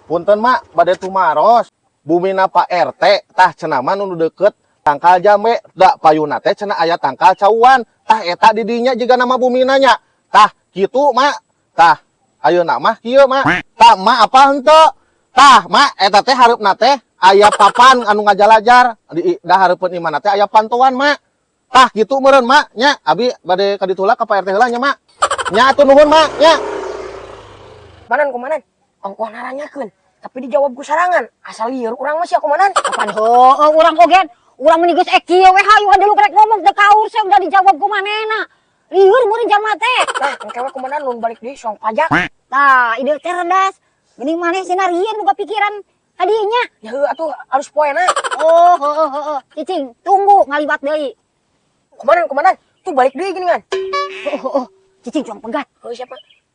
Punten, Mak, bade tumaros. Bumina Pak RT tah cenah mah nu deket tangkal jambe, da payuna teh cenah aya tangkal cauan. Tah, eta di dinya juga nama bumina nya. Tah, kitu, Mak. Tah, ayeuna mah kieu, Mak. Tah, Mak, apa henteu? Tah, Mak, eta teh hareupna teh aya papan anu ngajalajar di da hareupeun imahna teh aya pantoan, Mak. Tah, kitu meureun, Mak, nya. Abi bade ka ditu ka Pak RT heula nya, Mak. Nya atuh, nuhun, Mak, nya. Manan, komandan? Ongkoh naranyakeun, tapi dijawab ku sarangan. Asal lieur urang mah sia, komandan. Kapan heueuh urang oge. Urang meni geus ek kieu we, hayu ada lu rek ngomong teu kaur sia, udah dijawab ku manehna. Lieur meureun jalma teh. Nah, engke we, komandan, nun balik deui song pajak. Tah, ide cerdas. Geuning maneh sinarieun boga pikiran tadinya. Ya heueuh atuh, alus poena. Oh, heueuh heueuh. Cicing, tunggu ngaliwat deui. Komandan, komandan, tuh balik deui geuningan. Oh. Cicing, cuang pegat. Heuh, siapa?